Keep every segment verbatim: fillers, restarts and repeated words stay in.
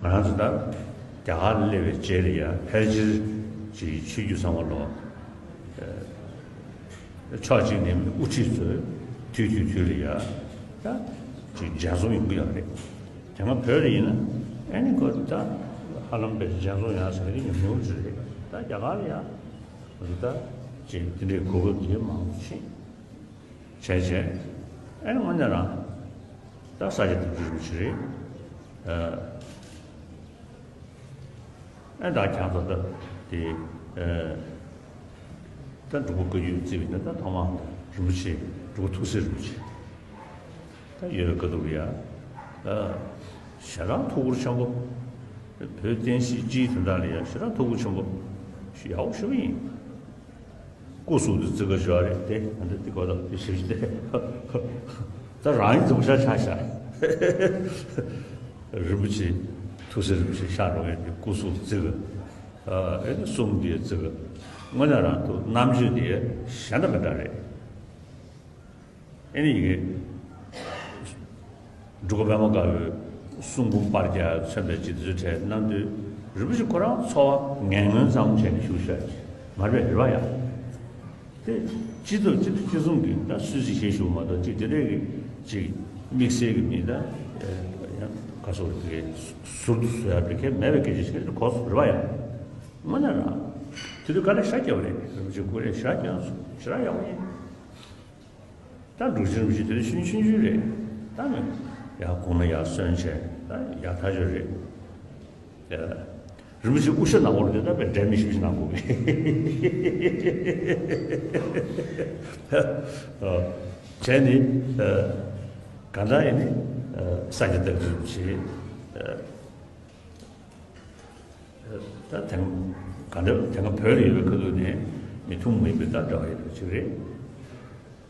ང་རང་ཚོ་ད་རྒྱ་གར་ལ་སླེབས་པའི་རྗེས་ལ་ཡ་ཕལ་ཆེར་ཅིག་ཆོས་བརྒྱུད་ཚང་མ་ལོ། ཕྱོགས་གཅིག་ནས་དབུ་ཁྲིད་ཚོས་དུས་དུས་དུས་ལ་ཡ་ད་ཅིག་མཇལ་འཛོམས་ཡོང་གི་ཡོད་རེད། དེ་སྔ་བོད་ལ་ཡིན་ན་ཨ་ནི་ཁོ་ད་ཧ་ལམ་པའི་མཇལ་འཛོམས་ཡང་ཟེར་གི་ཉུང་ཉུང་ཅིག་རེད། ད་རྒྱ་གར་ལ་ཡ་ང་ཚོ་ད་ཅིག་དེ་འདྲའི་གོ་སྐབས་དེ་མང་པོ་ཕྱིན། བྱས་བྱས། ཨེ་དངོས་གནས་རང་ད་ས་སྐྱ་བདེ་ཆེན་རིན་པོ་ཆེ་རེད། ཨེ་ད་ཁྱང་ཚ་ད་དེ་ད་འབྲུག་པ་བཀའ་བརྒྱུད་བརྩིས་པའི་ད་ཐོག་མ་རིན་པོ་ཆེ་འབྲུག་པ་ཐུགས་སྲས་རིན་པོ་ཆེ་ད་ཡོད་པའི་དཀའ་སྡུག་ཡ། ཞེ་དྲག་ཐུགས་ཁུར་ཆེན་པོ། བོད་བསྟན་སྲིད་སྤྱིའི་དོན་དག་ལ་ཡ་ཞེ་དྲག་ཐུགས་ཁུར་ཆེན་པོ་ཞིག་ཡག་པོ་ཞུ་གི་ཡིན། སྐུ་གཟུགས་དེ་བརྩི་བཀུར་བྱས་རེད་དེ། ང་འདི་འདི་གོ་ད་དེ་ཞིབ་ཞིབ་དེ། ད་རང་ཡིན་རྫོང་ཤར་ཆགས་ཤག་རིན་པོ་ཆེ་ཐུགས་སྲས་རིན་པོ་ཆེ་ཤར་འགྲོ་མཁན་དེ་སྐུ་གཟུགས་བརྩི་བཀུར། ཨེ་ནི་གསུང་དེ་བརྩི་བཀུར། དངོས་གནས་རང་ཐུགས་རྣམ་དཔྱོད་དེ་གཞན་དང་མི་འདྲ་རེད། ཨེ་ནི་ཡི་གེ་འབྲུག་པ་པདྨ་དཀར་པོའི་གསུང་འབུམ་པར་རྒྱག་མཚོན་པའི་ཅིག་དེ་ཚོའི་གྲས་གནང་དུས་རིན་པོ་ཆེ་ཁོ་རང་འཚོ་བ་ངན་ངོན་ཙམ་བྱས་ནས་བཞུགས་ཤག་ཅིག་མ་རེད་པས། རེད་པ་ཡ། དེ་སྤྱི་ཚོགས་སྤྱི་འཐུས་སྤྱི་གསུམ་གྱི་ད་སུད་སི་ཞེས་ཞུ་མ་གཏོགས་ཅིག་དེ་འདྲའི་གི་ཅིག་དམིགས་བསལ་གྱི་མི་ད་ཡང་ག་སོགས་དེ་ཟུར་དུ་བཟོ་ཡག་དེ་གས་མེད་པའི་སྐད་ཆ་ཞིག་གོ་སོང་། རེད་པ་ཡ། དངོས་གནས་རང་དེ་དུས་དཀའ་ལས་ཞེ་དྲག་བརྒྱབ་པ་རེད། རིན་པོ་ཆེ་སྐུ་ལས་ཞེ་དྲག་བསྐྱོན་སོང་། ཞེ་དྲག་ཡག་པོ་ཡིན། ད་འབྲུག་ཆེན་རིན་པོ་ཆེ་དེ་ཆུང་ཆུང་ཆུང་རེད། ད་མི་ཡག་གོང་ན་ཡག་སོན་བྱས་ད་ཡག་ཐག་ཆོད་རེད། ཡ། རིན་པོ་ཆེ་དབུ་ཞྭ་ནག་པོ་རེད། ད་དཔེ་འབྲས་མི་ཞིམ་ཞིག་གནང་དགོས་པས། བྱས་ནས་གང་ལྟར་ཡིན་ནི་ས་སྐྱ་བདེ་ཆེན་རིན་པོ་ཆེ། ད་དེང་ག་འདྲ་དེང་སང་བོད་ལ་ཡོད་པའི་ཁ་ཐུག་ནས་མི་ཐུན་མོང་མ་ཡིན་པའི་ད་འདྲ་བ་ཡོད་པ་ཅིག་རེད།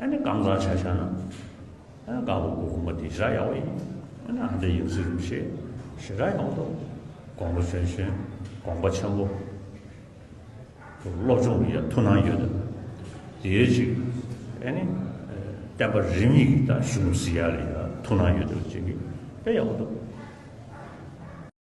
ཨ་ནི་རྐང་ཚང་ཆ་བཞག་ན། ཨ་ནི་རྐང་པ་དགུ་གོང་མ་དེ་ཞེ་དྲག་ཡག་པོ་ཡིན། ཨ་ནི་ཨ་འདྲ་ཡིན་ཟེར་རིན་པོ་ཆེ་ཞེ་དྲག་ཡག་པོ་འདུག་དགོངས་པ་ཆོན་ཆོན། དགོངས་པ་ཆེན་པོ། སློབ་སྦྱོང་ལ་ཡ་ཐུགས་སྣང་ཡོད་དོ། དེའི་ཅིག་ཨ་ནི་བསྟན་པ་རིས་མེད་ཀྱི་ད་གཞུང་ཟེར་ཡ་ལ་ཡ་ཐུགས་སྣང་ཡོད་དོ་ཅིག་གི་དཔེ་ཡག་པོ་འདུག